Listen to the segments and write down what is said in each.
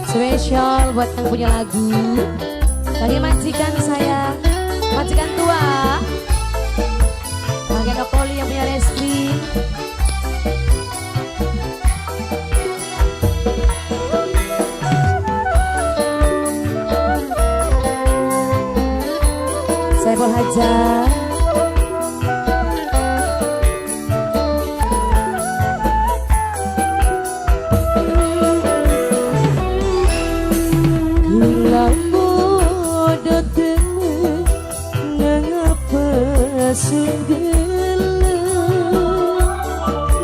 Spesial buat yang punya lagu. Bagi majikan saya, majikan tua. Bagi Nokoli yang punya Resti. Saiful Hajar.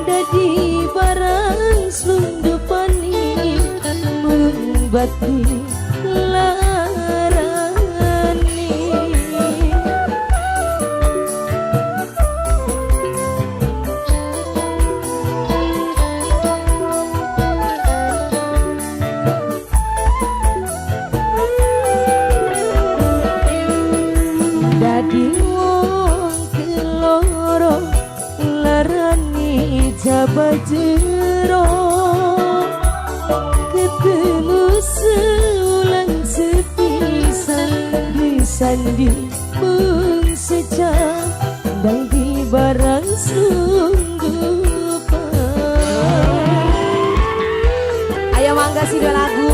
Dadi barang selundupani membati larani. Dadi wong keloro larani jaba jero, ketemu seulang sepisan disandi mung sejam dan di barang sungguh. Ayo mangga sih dua lagu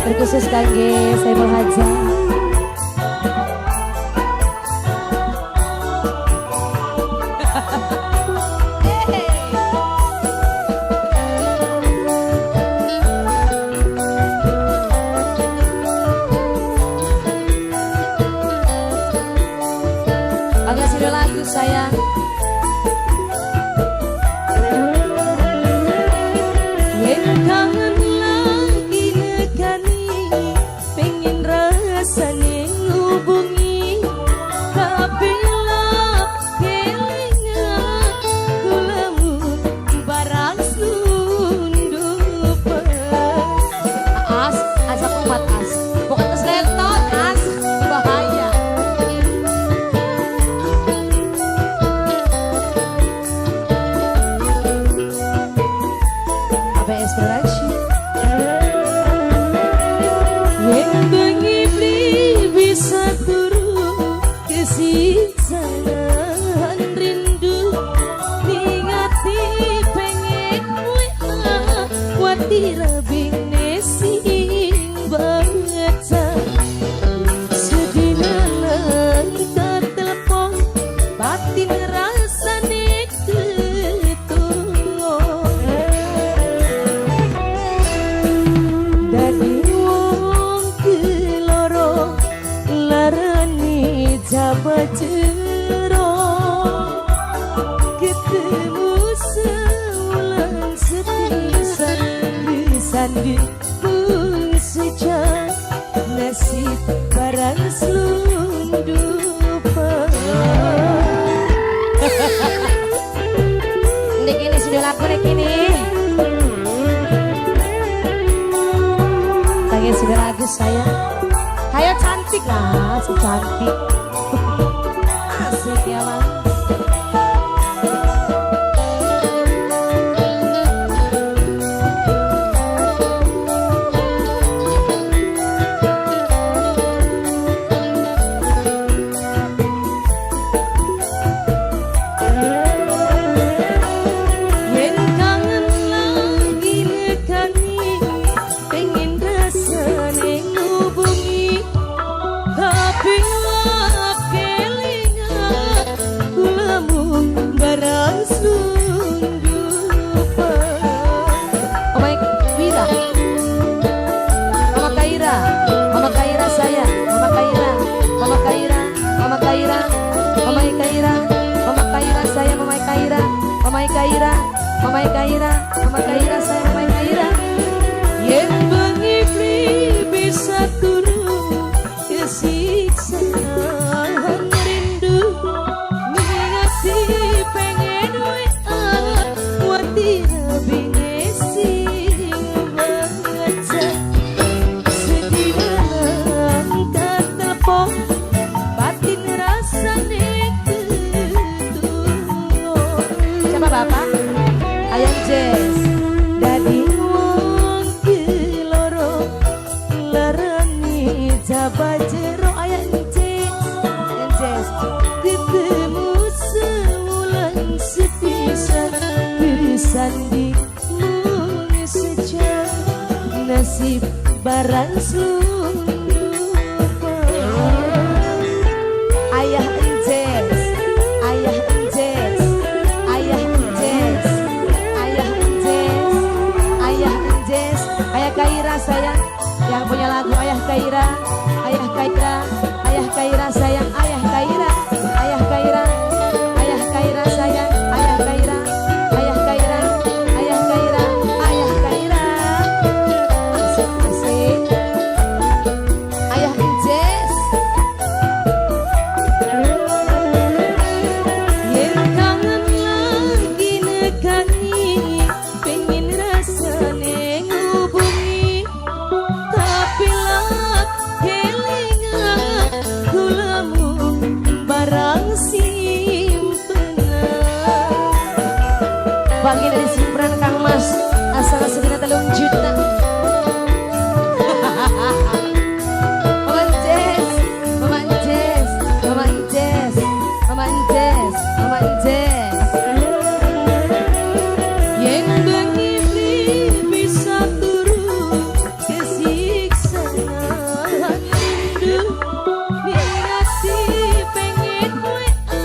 terkhusus kangge Saiful Hajar. Mangga sih dua lagu sayang. Yen kangen lagi nekani, pengen rasane ngubungi, tapi lah kelingan kulamu barang sundupan. As, ajak umat as, bukan keseletot as, bahaya. ABS Production. Yen bengi beli bisa turu kesiksaan rindu, ningati pengen WA kuatir bine sing baca. Sedina tak telepon batin rasane ketuo. Dadi wong keloro larani jaba jero, ketemu seulang sepisan disandi mung sejam nasib barang selundupan. Nek ini sudah lagu nek ini. Kangge sudah lagu saya. Ayo cantik lah, si cantik. Asik ya bang. Yen kangen lagi nekani, pengen rasane ngubungi, tapi lap kelingan kulamu barang sundupan. Oh my Wira, Mama Kaira, Mama Kaira saya, Mama Kaira, Mama Kaira, Mama Kaira, Mama Kaira, Mama Kaira saya, Mama Kaira, Mama Kaira, Mama Kaira, Mama Kaira saya, Mama Kaira. Yen bengi beli bisa turu kesiksaan rindu, ningati pengen WA kuatir bine sing baca. Sedina angkat telepon batin rasane ketuo. Siapa bapak? Ayang Jess. Kesanding mung sejak, nasib barang lupa. Ayah Enjes, Ayah Enjes, Ayah Enjes, Ayah Enjes, Ayah Enjes, Ayah Kaira sayang, yang punya lagu Ayah Kaira, Ayah Kaira, Ayah Kaira sayang, Ayah Kaira, Ayah Kaira, Ayah Kaira sayang, Ayah Kaira, Ayah Kaira, Ayah Kaira, Ayah Kaira, asik asik, Ayah Enjes. Yen kangen lagi nekani, pengen rasane ngubungi, tapi lah kelingan kulamu barang simpenan. Bagi dari simpenan Kang Mas, asal sedina 3 juta. Mama Jess, Mama Jess, Mama Jess, Mama Jess, Mama Jess. Yen bengi bisa turu, kesiksa rindu, ati pengen WA,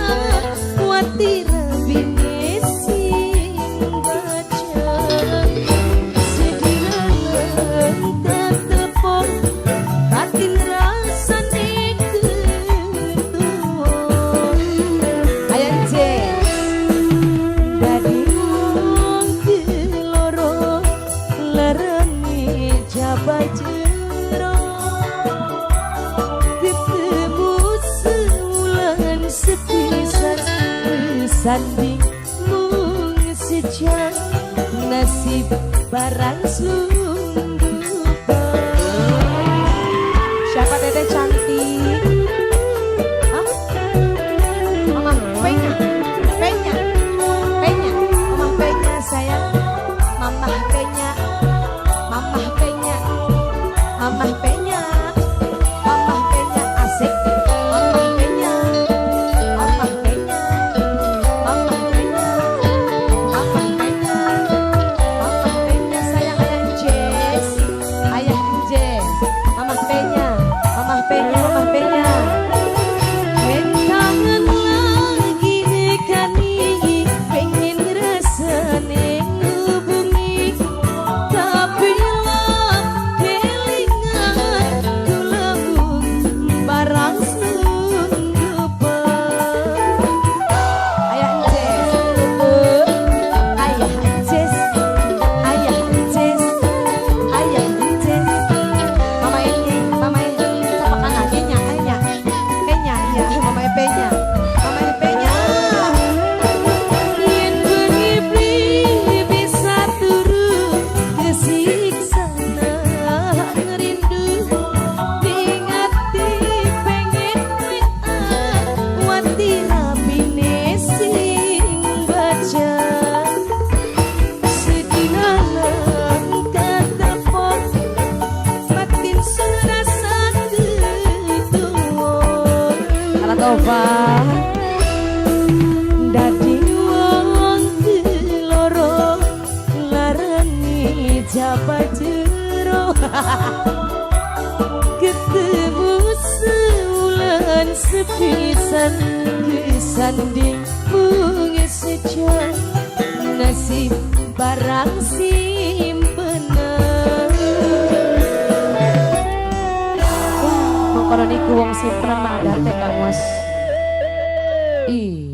kuatir rabine sing baca. Sedina telepon, batin rasane ketuo. Ayah Jess, dadi wong keloro, larane jaba jero. Ketemu sewulan sepisan, kesanding mung sejak, nasib barang sungguh. Siapa teteh cantik? Hah? Mama Penya, Penya, Penya, Mama Penya sayang, Mama Penya, Mama Penya, Mama Penya, Mama Penya asik, Mama Penya, Mama Penya, Mama Penya, Mama Penya, Mama Penya sayang, Ayah Jess, Ayah Jess, Mama Penya, Mama Penya, Mama Penya. Yen kangen lagi nekani, pengen rasane ngubungi, tapi lah kelingan kulamu barang sungguh. Ayah Jess, Ayah Jess, Ayah Jess, Ayah Jess. Mama ini, Mama ini, siapa kanan? Enya, Enya, Penya, iya, Mama Penya, Mama Penya. Yen bengi beli bisa turu, kesiksa rindu, ati pengen WA, kuatir rabine sing baca. Sedina angkat telepon, batin serasa ketuo. Alatova, dadi wong keloro, larane jaba jero. Ketemu sewulan sepisan, kesanding mung sejak, nasib barang simpenan. Wah, mengkono niku wong simpenan mah adate, Kang Mas. Ih.